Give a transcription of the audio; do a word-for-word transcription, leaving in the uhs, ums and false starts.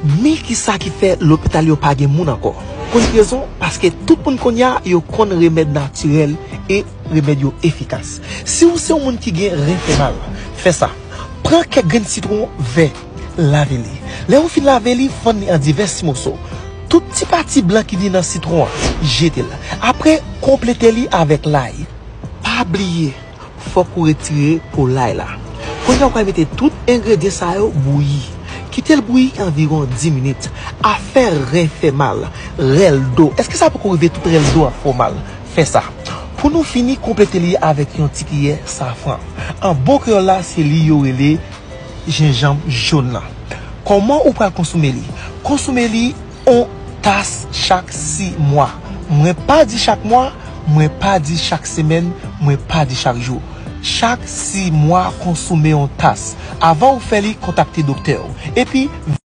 Men kisa ki fè lopital yo pa gen moun ankò. Konn ki rezon? Paske tout moun kounye a yo konn remèd natirèl e remèd yo efikas. Si w se yon moun ki gen ren fè mal, fè sa. Pran kèk grenn sitwon vè, lave li. Lè ou fin lave li, fann li an divès ti moso. Tout ti pati blan ki ni nan sitwon an, jete l. Apre, konplete li avèk lay. Pa bliye, fòk ou retire po lay la. Kounye a ou pral mete tout engredyan sa yo bouyi. Kite l bouyi anviwon dis minit. Afè ren fè mal, rèl do. Èske sa poko rive tout rèl do a fè w mal? Fè sa. Pou nou fini, konplete li avèk yon ti kiyè safran. An bon kreyòl la, se li yo rele jenjanm jòn lan. Kòman ou pral konsome li? Konsome li yon tas chak sis mwa. Mwen pa di chak mwa, mwen pa di chak semèn, mwen pa di chak jou. Chak sis mwa, konsome yon tas. Avan ou fè li, kontakte doktè w. Epi,